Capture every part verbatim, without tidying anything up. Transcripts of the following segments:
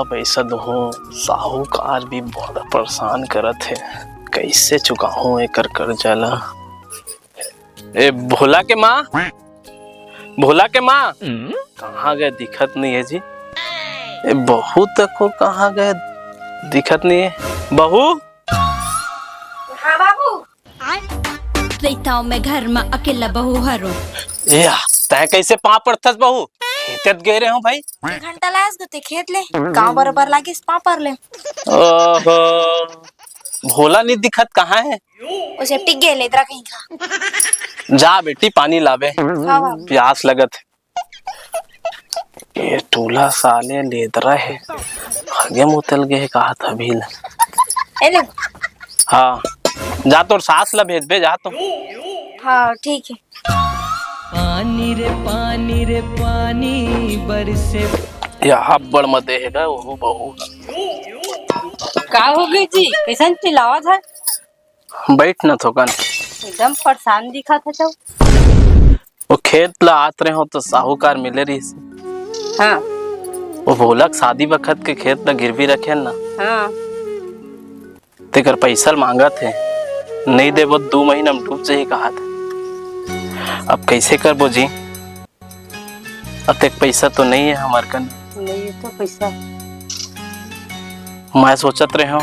पैसा दूहूं, साहूकार भी बड़ा परेशान करत हे, कैसे चुकाहूं एकर कर्जा ला। ए भोला के माँ, भोला के माँ, कहाँ गए, दिखत नहीं है जी। ए बहू तको कहाँ गए, दिखत नहीं है। बहू, हाँ बाबू। रहिथंव मैं घर म अकेल्ला बहू हरों। ए, तैं कैसे पाँव पड़थस बहू? खेतत गे रहे हो भाई। एक घंटा लायस गते खेत ले, गाँव बरोबर लागिस पाँव पर ले। ओहो, भोला नहीं दिखत, कहाँ है? वो सेप्टिक गे लेदरा कहीं का। जा बेटी, पानी लाबे, हाँ बाबू। प्यास लगत है। ये टूला साले लेदरा है, आगे मुतल गए कहा था अभी ले। ए ले। हाँ, जा तोर सास ला भेजबे, जा तो। हाँ, ठीक है। पानी रे पानी रे पानी बरसे। यहाँ बड़ मते है गा, ओहू बहू। का हो गई जी, कैसन चिल्लावत है? बैठ न थोकन। एकदम परेशान दिखत है तो। वो खेत ला आत रहे हो तो साहूकार मिले रहिस। हाँ। वो भोला के शादी बखत के खेत ला गिरवी रखे न। हाँ। तेकर पैसा ल मांगत हे, नहीं देबो त दू महीना म डूब जाही कहत हे। अब कैसे करबो जी? अतेक पैसा तो नहीं है हमर कन। नहीं है तो पैसा। मैं सोचत रहे हूँ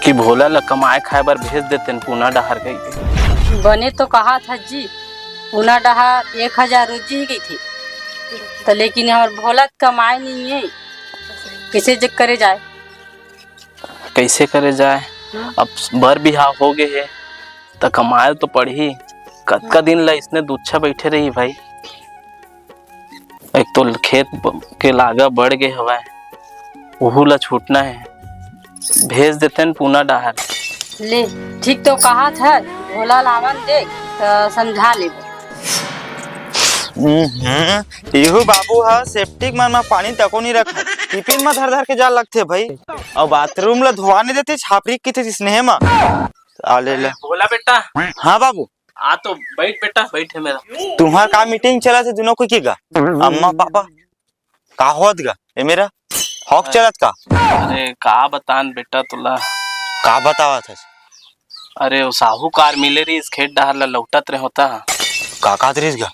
कि भोला ला कमाए खाए बर भेज देतेन पूना डहार कहिके। बने तो कहा था जी, पूना डहार एक हजार रोजी ही गई थी, तो लेकिन हमर भोला त कमाए नहीं है, कैसे जग करे जाए? कैसे करे जाए? हाँ। अब बर बिहाव हो गए हे, त कमाए तो पड़ही। कतका दिन ला इसने दुच्छा बैठे रही भाई? एक तो खेत ब-, के लागा बढ़ गए हवय, ओहू ला छूटना है। भेज देते हैं पूना डहार। ले, ठीक तो कहा था, भोला लावन दे, त समझा लेबो। हम्म, इहू बाबू ह सेप्टिक मन म पानी तको नहीं रखा, टिफिन म धर धर के जा लगथे भाई। अउ बाथरूम ला धोआ नहीं देते, छापरी की थे स्नेह म। आ ले ले। भोला बेटा। हाँ बाबू। आ तो बैठ बेटा, बैठे मेरा। तुम्हार का मीटिंग चला थे दोनों को की गा? अम्मा पापा का होत गा? ए मेरा हॉक चलत का? अरे का बतान बेटा तोला। का बतावत हस? अरे वो साहूकार मिले रहिस, खेत डहार ला लौटत रहे होता। का कहत रहिस गा?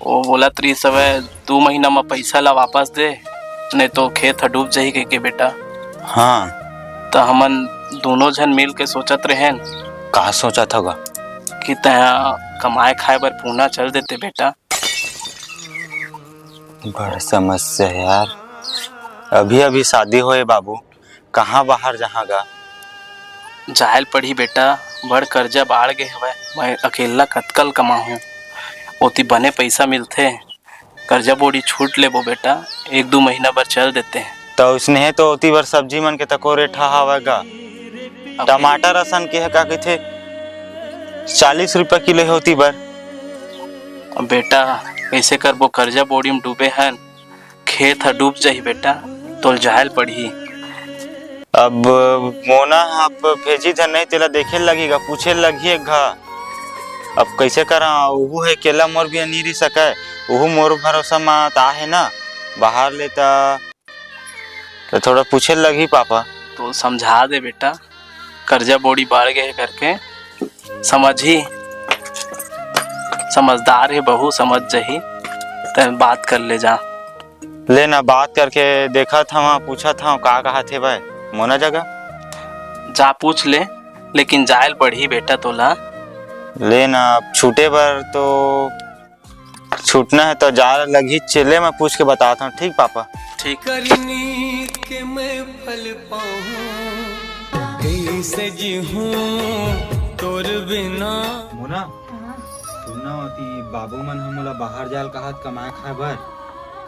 वो बोलत रहिस हवय, दू महीना म पैसा ला वापस दे, नहीं तो खेत ह डूब जाही कहिके बेटा। हाँ। त हमन दोनों झन मिल के सोचत रहेन। का सोचत हव गा? कि तैं कमाए खाए बर पूना चल देते बेटा। बड़ समस्या हे यार, अभी अभी शादी होए बाबू, कहाँ बाहर जहाँ गा? जायल पड़ही बेटा, बड़ कर्जा बाढ़ गे हवय, मैं अकेल्ला कतका ल कमाहूँ। ओती बने पइसा मिलथे, कर्जा बोड़ी छूट लेबो बेटा, एक दू महीना बर चल देते। त उसने तो ओती बर सब्जी मन के तको रेट ह हवय गा। अब टमाटर असन के ह का कहिथे, चालीस रुपया किलो हे ओती बर। अब बेटा, कइसे करबो, कर्जा बोड़ी म डूबे हन, खेत ह डूब जाही बेटा, तोल जायल पड़ही। अब मोना ह अब भेजी धन नहीं, तेला देखे लगही गा, पूछे लगही एक घा। अब कइसे करा, उहू हे अकेला मोर भी नी रही सकय, उहू मोर भरोसा म ता हे ना, बाहर ले ता, त थोड़ा पूछे लगही पापा। तो समझा दे बेटा, कर्जा बोड़ी बाढ़ गे हे करके, समझही, समझदार हे बहू, समझ जही, तैं बात कर ले जा। ले ना, बात करके देखत हवं, पूछत हवं, का कहत हे भाई मोना जगह। जा पूछ ले, लेकिन जायल पड़ही बेटा तोला। ले ना, अब छूटे बर तो छूटना हे तो जा लगही। चले, मैं पूछ के बतावत हवं, ठीक पापा? ठीक। करनी के मैं फल पाऊं, कैसे जीहूं तोर बिना। मोना, हाँ। सुन ना, ओती बाबू मन ह मोला बाहर जाल कहत कमाए खाए बर,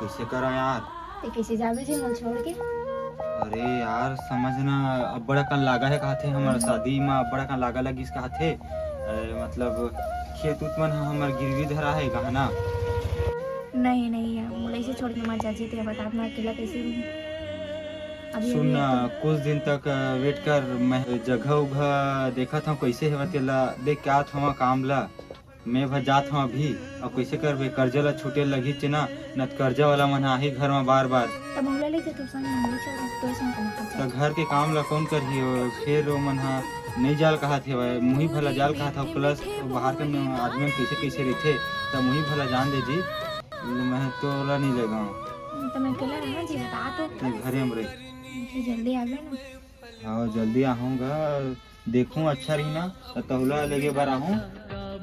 कइसे करा यार? ते कइसे जाबे जी मोला छोड़ के? अरे यार, समझ ना, अब्बड़ अकन लागा हे कहत हे, हमर शादी म अब्बड़ अकन लागा लगिस कहत हे। अरे, मतलब, खेत उत मन ह हमर गिरवी धरा हे, गहना। नहीं, नहीं, मोला अइसे छोड़ के मत जा जी, ते बता, मैं अकेला कइसे रहूं? अभी सुन अभी ना, तो कुछ दिन तक, अ, wait कर, मैं जगह उगह देखत हवं, कइसे हे तेला देख के आत हवं काम ला। मैं भर जात हवं अभी, अब कइसे करबे? कर्जा ला छूटे लगही च ना, न त कर्जा वाला मन ह आही घर म बार-बार। त मोला ले जा तोर संग, हम ले चल, तोर संग कमा कर त घर के काम ला कौन करही? ओ, फेर ओ मन ह नइ जाल कहत हेवय, मुही भला जाल कहत हव, plus बाहर के न-, आदमी मन कइसे कइसे रहिथे, त मुही भला जान दे जी, मैं तोला नइ लेगंव। त मैं अकेला रहूं जी, बता तो। ते घरे म रही। जी, जल्दी आबे ना। हाँ, जल्दी आहूं गा। देखूं अच्छा रही ना, त तहुला लेगे बर आहूं,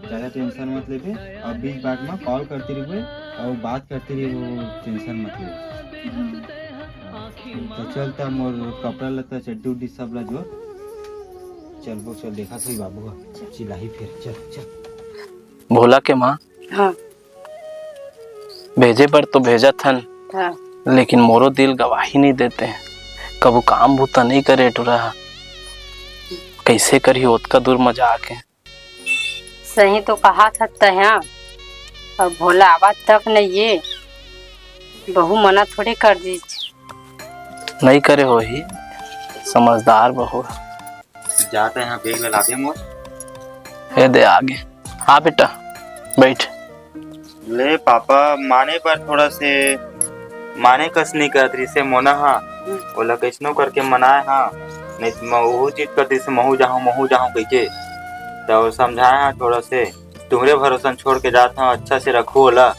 ज्यादा tension मत लेबे। अब बीच बात में call करती रहिबे अउ बात करती रहिबे, tension मत लेबे। हाँ। तो चल, त मोर कपड़ा लत्ता, चड्डी उड्डी सब ला जोर। चल वो, चल, देखा थोड़ी बाबू ह, चिल्लाही फिर। चल, चल। भोला के माँ, हाँ। भेजे बर तो भेजत हन, हाँ। लेकिन मोरो दिल गवाही नइ देते। कभू काम बूता नइ करे टुरा ह। कइसे करही ओतका दूर म जाके? सही तो कहा था तैं, हाँ। अउ भोला आवाज तक नइ ये। बहू मना थोड़े कर दीच। नइ करे होही, समझदार बहू ह। जात हे, हाँ, bag ला लादे मोर। ए दे आगे। हाँ बेटा, बैठ। ले पापा, माने बर थोड़ा से माने कस नइ करत रिहिसे मोना हा। ओला कइसनो करके मनाए हा, नइ त म-, ओहू जिद करत रिहिसे महू जाहूँ, महू जाहूँ कहिके। त समझाए हा थोड़ा से, तुम्हरे भरोसा म छोड़ के जात हा, अच्छा से रखू ओला।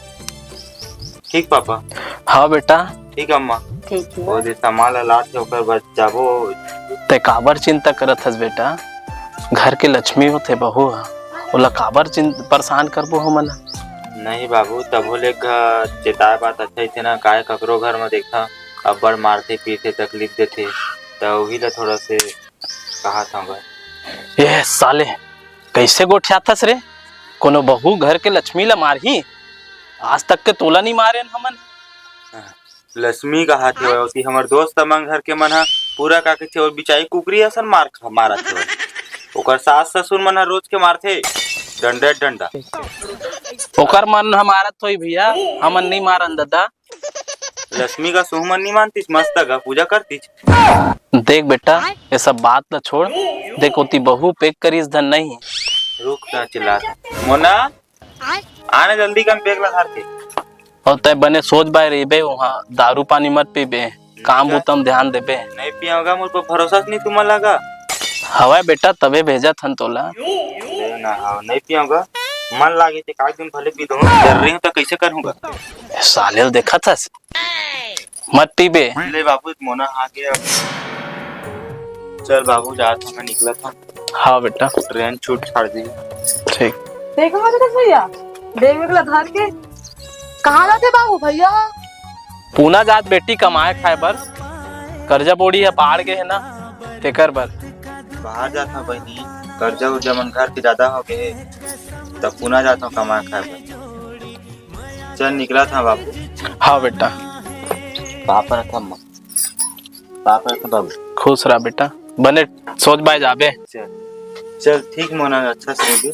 ठीक पापा? हाँ बेटा। ठीक अम्मा। ठीक है। वो दे सामान ला लात हे, ओकर बाद जाबो। तै काबर चिंता करत हस बेटा? घर के लक्ष्मी होथे बहू ह, ओला काबर चिं-, परेशान करबो हमन ह? नहीं बाबू, तभो ले घ-, चेताए बात अच्छा ही थे ना, काय ककरो घर म देखा, अब्बड़ मारथे, पीटथे, तकलीफ देथे, त उही ला थोड़ा से कहा था गा। ए साले, कइसे गोठियाथस रे? कोनो बहू घर के लक्ष्मी ला मारही? आज तक के तोला नइ मारेन हमन। लक्ष्मी कहाथे, ओती हमर दोस्त मन घर के मन ह पूरा का कहिथे, ओ बिचारी कुकरी असन मार खा, मारत हे। ओकर सास ससुर मन ह रोज के मारथे, डंडा डंडा। ओकर मन ह मारत होही भैया, हमन नइ मारन ददा। लक्ष्मी का सुहमन नइ मानतिस, मस्त का पूजा करतिस। देख बेटा, ये सब बात ला छोड़। देख ओती बहू पेक करिस धन नहीं। रुक ना चिल्लात। मोना, आने जल्दी कन bag ला धर के। अउ तै बने सोच बाय रहिबे, उहाँ दारू पानी मत पीबे, काम बुता म ध्यान देबे। नहीं पियेंव गा, मोर पर भरोसा नहीं तुमन ला गा। हवय बेटा, तभे भेजत हन तोला। अरे ना, हव, नहीं पियेंव गा। मन लागे ते काहे दिन भले पी दूँ, डर रही हूँ त कइसे करहूँ गा? साले ल देखत हस, मत पीबे। ले बाबू, मोना आ गे अब। चल बाबू, जात हन, मैं निकलत हन। हाँ बेटा। Train छूट छाड़ दी। ठीक। देखो मत कर भैया, bag वेग ला धर के कहाँ जाथे बाबू भैया? पूना जात बेटी कमाए खाए बर, कर्जा बोड़ी ह बाढ़ गे हे ना, तेकर बर। बाहर जात हव बहिनी, कर्जा उर्जा मन घर के ज्यादा हो गे हे, तब पूना जात हव कमाए खाए बर। चल निकलत हव बाबू। हाँ बेटा। पापा रखा माँ। पापा रखा बाबू। खुश रह बेटा, बने सोच बाय जाबे। चल, चल ठीक मोना, अच्छा से रहिबे।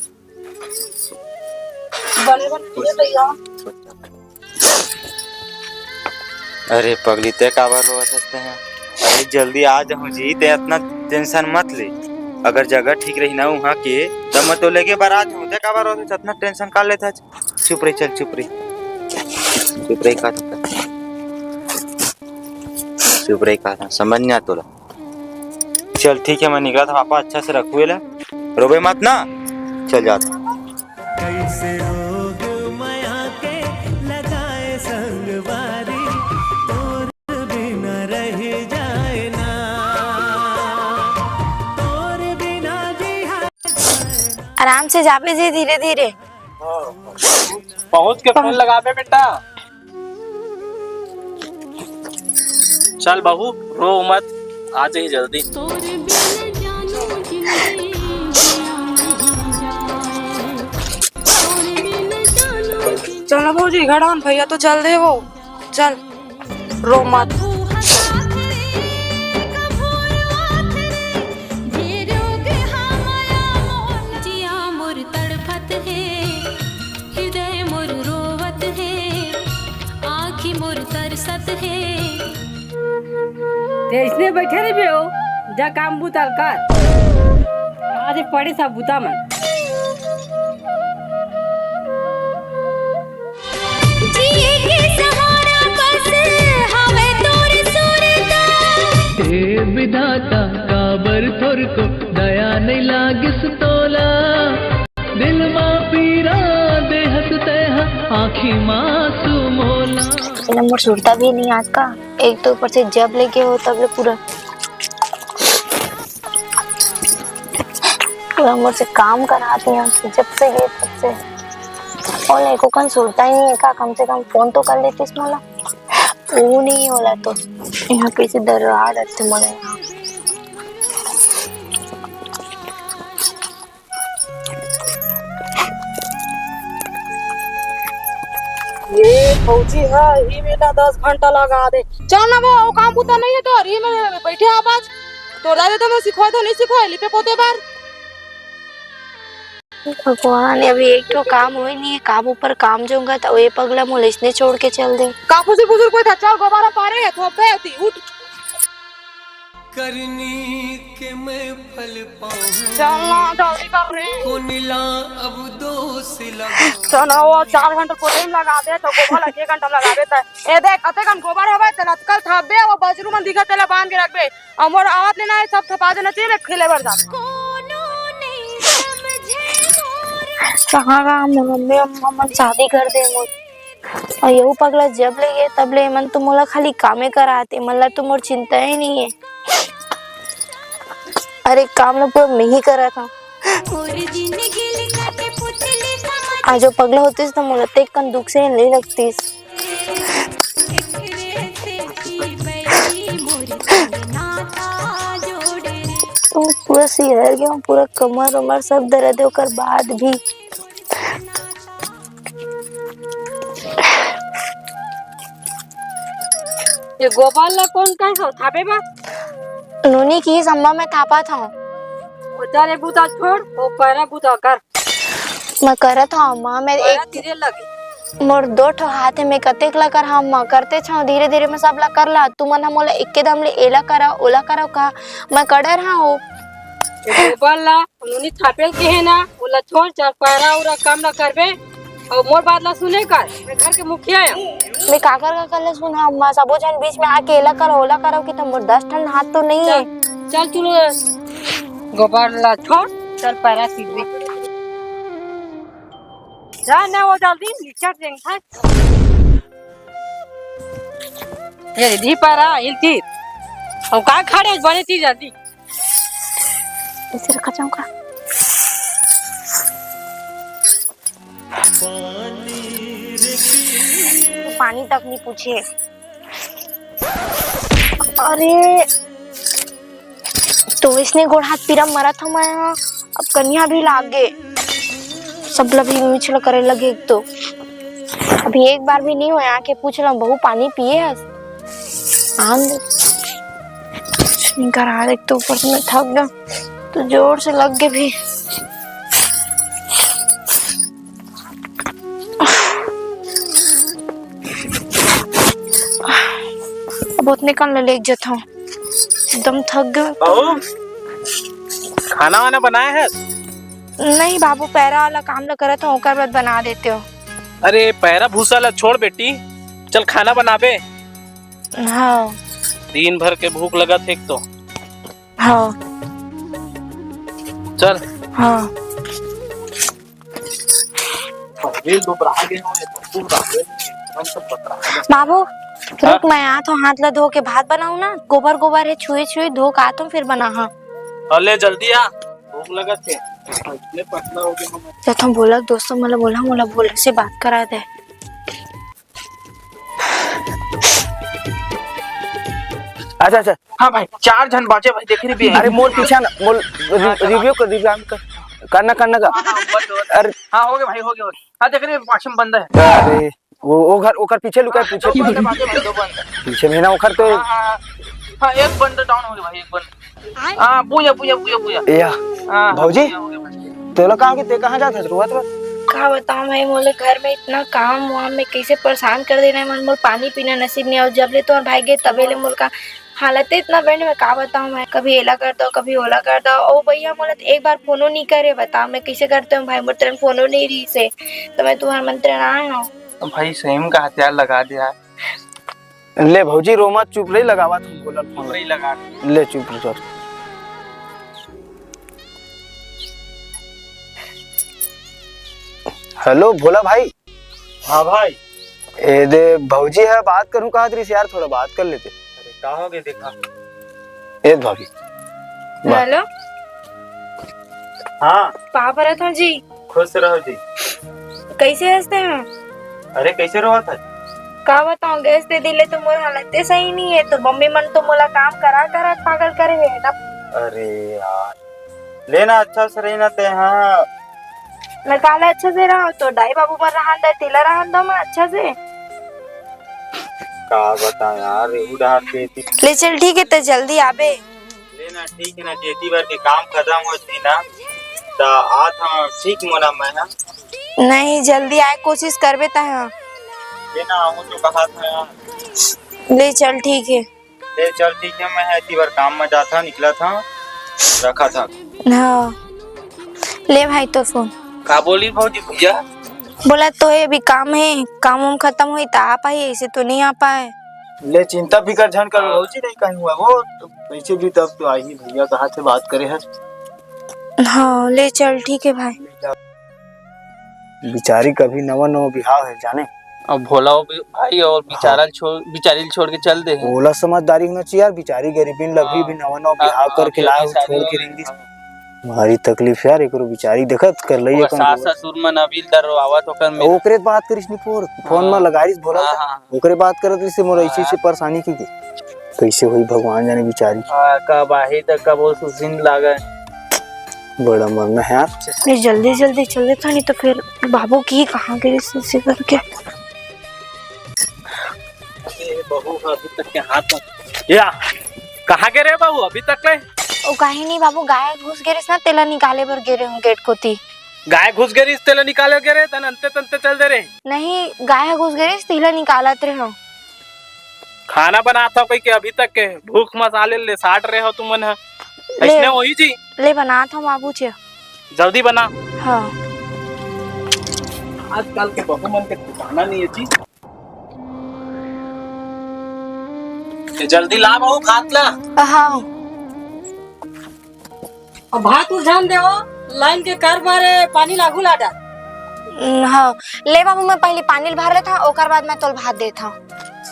बने बने भैया। अरे पगली, तै काबर रोवत हस तै? अरे जल्दी आ जाहूँ जी, तै अतना tension मत ले। अगर जगह ठीक रही ना उहाँ के, तब मैं तो लेगे बर आ जाहूँ। तै काबर रोवत हस? अतना tension का लेत हस? चुप रही, चल चुप रही, चुप रही, का चुप रही, का समझ नहीं आता तोला। चल ठीक है, मैं निकलत हँव, पापा अच्छा से रखू एला, रोबे मत ना, चल जात हँव। कैसे रोग मया के लगाए संगवारी, तोर बिना रह जाए ना, तोर बिना जी। आराम से जाबे जी, धीरे धीरे। पहुँच के फोन लगाबे बेटा। चल बहू, रो मत, आ जाही जल्दी। चल ना भौजी, घर आन, भैया तो चल दे वो। चल, रो मत। जिया मोर तड़फत हे, हृदय मोर रोवत हे, आँखी मोर तरसत हे। ते अइसने बइठे रहिबे हो, जा काम बूता ल कर। आज पड़े सब बूता मन। जिए के सहारा बस हवे तोर हे विधाता, काबर थोरको दया नइ लागिस तोला। दिल मा पीरा देहस तैहा, आँखी मा आँसू मोला। एला मोर सुरता भी नहीं आज का। एक तो ऊपर से जब ले गे हो, तब ले पूरा, पूरा मोर से काम करात हे, जब से गे तब से। और एको कन सुरता ही नहीं है का? कम से कम फोन तो कर लेतिस मोला। वो नहीं होला तो यहाँ कैसे दर्रा रथे मोला यहाँ। ये फौजी है, ही में ना दस घंटा लगा दे। चल ना वो, वो काम बुता नहीं है तो, ही में बैठे आवाज। तो दादा तो मैं सिखवा दो, नहीं सिखवा, लिपे पोते बार। भगवान, अभी एक ठो काम होय नहीं है, काम ऊपर काम जोंगा, तो ये पगला मोला इसने छोड़ के चल दे। काफू से बुजुर्ग कोई था, चल गोबारा पारे है, थोपे होती, उठ। करनी के मैं फल पाऊं। चल ना, जल्दी कर रे। कोनिला अब दो सिला। चल ना, वो चार घंटा को टाइम लगा दे, तो गोबर एक घंटा लगा देता है। ए देख, अते कन गोबर हवे, तेला अतकल थापबे, वो बजरू मन दिखत, तेला बांध के रखबे। अउ मोर आवत ले ना, सब थपा देना चाहिए, मैं खेले बर जात। कहाँ कहाँ मोर मम्मी अम्मा मन शादी कर दे मोर। अउ यहू पगला जब ले गे, तब ले एमन तो मोला खाली कामे करात, एमन ला तो मोर चिंता ही नहीं है। अरे काम ला पूरा मैं ही करत हूँ। आज वो पगला होतिस तो मोला तेक कन दुख से नहीं लगतिस। पूरा सिहर गया, पूरा कमर उमर सब दर्द है, ओकर बाद भी। ये गोबर ला कौन कहे हो थापे बा? नोनी की सम्मा में थापा था। वो चल, ये बूता छोड़, वो पैरा बूता कर। मैं करत हूँ अम्मा, मैं पैरा एक तीरे लगे। मोर दो ठो हाथ है, मैं कतेक ला कर हूँ अम्मा, करते छो धीरे धीरे मैं सब ला कर ला। तू मन ह मोला एके दम ले एला करा, ओला करा कहा, मैं कड़र हाँ हो। ये गोबर ला नोनी थापेल के है ना, ओला छोड़, चल पैरा उरा काम ला करबे। अउ मोर बात ला सुने कर, मैं घर के मुखिया आया। मैं काकर काकर ला सुना अम्मा, सबो झन बीच में आके एला करो, ओला करो कि तुम मोर दस ठन हाथ तो नहीं है। चल, चल तू गोबर ला छोड़, चल पैरा सीख दे। जा ना वो जल्दी नीचे देंग था। ये दीदी पैरा हिलती। हम का खड़े बने थी जल्दी। ऐसे रखा जाऊंगा। पानी तक नहीं पूछे। अरे, तो इसने गोड़ हाथ पीरा मरत हूँ मैं। अब कन्या भी लाग गे, सब लभी मिछल करे लगे। एक तो अभी एक बार भी नहीं होया आके पूछ ला, बहू पानी पिए हस? आन दे। निकर आ, एक तो ऊपर से मैं थक गया, तो जोर से लग गए भी। अब उतने कन ले लेके जाता हूँ, एकदम थक गए। बहू, खाना वाना बनाए है? नहीं बाबू, पैरा वाला काम ला करत हूँ, ओकर बाद बना देते हो। अरे पैरा भूसा ला छोड़ बेटी, चल खाना बनाबे। हाँ। दिन भर के भूख लगत हे एक तो। हाँ। चल। हाँ। बाबू, हाँ? रुक, मैं आत हूँ, हाथ ला धो के भात बनाऊ ना, गोबर गोबर है, छुए छुए धो के आत हूँ, फिर बना। हाँ। अले जल्दी आ, भूख लगत हे। इतने पतला हो गया हूँ मैं। जब तुम बोला दोस्तों, मतलब बोला, मोला बोले से बात करा दे। अच्छा, अच्छा। हाँ भाई, चार झन बाचे भाई, देख रही भी है। अरे मोर पीछा ना, मोल रि-, हाँ, चला। Review कर, review कर, करना, करना का। हाँ, हाँ, बस, बस। अरे। हाँ, हो गया भाई, हो गया, हो गया। हाँ, देख रही है, पाछे में बंदा है। अरे, वो, वो घर, ओकर पीछे लुका है, हाँ, पीछे। दो बंदा बाचे भाई, दो बंदा। पीछे में ना, ओकर तो। हाँ, हाँ, हाँ। हाँ, एक बंदा down हो गया भाई, एक बंदा। हाँ, पूजा, पूजा, पूजा, पूजा। या। हाँ, हाँ, भौजी, पूजा हो गया भाई। तोला का हो गया, ते कहाँ जात हस, रोवत रोवत? का बताऊँ भाई, मोले घर में इतना काम वाम में कैसे परेशान कर देना है, मन मोर पानी पीना नसीब नहीं। और जब ले तोर भाई गए, तबे ले मोर का हालत है इतना bad, मैं का बताऊँ, मैं कभी एला कर दो, कभी ओला कर दो। ओ भैया, मोला तो एक बार फोनो नहीं करे, बताओ मैं कैसे करते हूँ भाई, मोर तेरन फोनो नहीं रही से, तो मैं तुम्हारे मन तेरन आए हूँ। भाई सही में का हथियार लगा दिया है। ले भौजी, रो मत, चुप रही, लगावत हूँ भोला फोन। चुप रही, लगा। ले चुप रही, चुप। हेलो भोला भाई। हाँ भाई। ए दे, भौजी ह बात करूँ कहत रहिस यार, थोड़ा बात कर लेते। अरे का हो गे देखा। ए भाभी। वाह। हेलो। हाँ। पाँव परत हँव जी। खुश रहो जी। कइसे हँस तें? अरे कइसे रोवत हस? का बतावँ, गैस दे दिले तो मोर हालते सही नइ हे, तो मम्मी मन तो मोला काम करा करा पागल करे हे ना। अरे यार, ले ना, अच्छा से रही ना तें, हाँ। मैं काला अच्छा से रहूँ, तो दाई बाबू मन रहन दे, तेला रहन दो मैं अच्छा से। का बतावँ यार, एहू डहर के ती- ले चल, ठीक हे, त जल्दी आबे। ले ना, ठीक हे ना, जेती बर के काम खतम होही ना, त आत हँव, ठीक मोला मैं, हाँ। नहीं, जल्दी आए कोशिश करबे तैं, हाँ। ले ना, आहूँ तो कहा था यार। ले चल, ठीक हे। ले चल, ठीक हे, मैं ह एती बर काम म जात हँव, निकलत हँव, रखत हँव। हाँ, ले भाई तोर फोन। का बोलिस भौजी, भैया? बोला तो हे अभी काम हे, काम वाम खतम होही त आ पाही, अइसे तो नइ आ पाए। ले चिंता फिकर झन कर हाँ। भौजी, नइ कहीं हुआ वो तो, वइसे भी तब तो आही, भैया कहा से बात करे हस। हाँ, ले चल, ठीक हे भाई। बिचारी के अभी नवा नवा बिहाव हे जाने। अब भोला वो भी भाई अउ बिचारा ल छोड़, बिचारी ल छोड़ के चल दे हे। ओला समझदारी होना चाहिए यार, बिचारी गरीबिन ल अभी हाँ। भी नवा नवा हाँ, बिहाव हाँ, करके अभी लाए अभी हो, शादी छोड़ हो के गई। रेंगिस। हाँ। भारी तकलीफ यार, एकरो बिचारी देखत कर लई ओकर अपन सास रोवत। ससुर मन अभी ल डरवावत ओकर में। ओकरे बात करिस नि फोन, फोन हाँ। म लगारिस भोला हाँ, ला। हाँ। ओकरे बात करत रहिस मोर अइसे हाँ। अइसे परेशानी की के। कइसे होही भगवान जाने बिचारी। हाँ, कब आही त कब वो सुसिन लागय। बड़ा मरना हे यार। नहीं, जल्दी जल्दी चल देथन, नहीं तो फिर बाबू की कहाँ गे रिहिस करके। ए, बहू ह अभी तक के हाथ में। या, कहाँ गे रहे बहू अभी तक ले? ओ कहीं नहीं बाबू, गाय घुस गे रिहिस ना, तेला निकाले बर गे रहे हँव गेट कोती। गाय घुस गे रिहिस, तेला निकाले गे रहे, तैं अंते तंते चल दे रहे। नहीं, गाय घुस गे रिहिस, तेला निकालत रहे हँव। खाना बनात हँव कहिके अभी तक के भूख मसाले ले साट रहे हो तुमन ह। ले। अइसने होही जी। ले बनात हँव बाबू जी। जल्दी बना। हाँ। आजकल के बहू मन के ठिकाना नइ हे जी। ए, जल्दी ला बहू भात ला। हाँ। अब भात उलझन देवो, लाइन के कर मारे पानी लागू ला डार। हम्म, हाँ। ले बाबू, मैं पहली पानी ल भर लेथँव, ओकर बाद मैं तोल भात देथँव।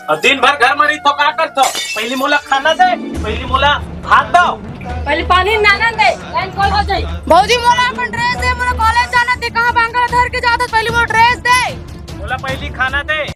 अब दिन भर घर में रही तो का करथो? पहली मोला खाना दे, पहली मोला भात दो। पहली पानी नाना दे, लाइन कॉल हो जाई। भौजी, मोला अपन ड्रेस दे, मोला कॉलेज जाना, तैं कहाँ बांगला धर के जात हस, पहली मोला ड्रेस दे। मोला पहली खाना दे,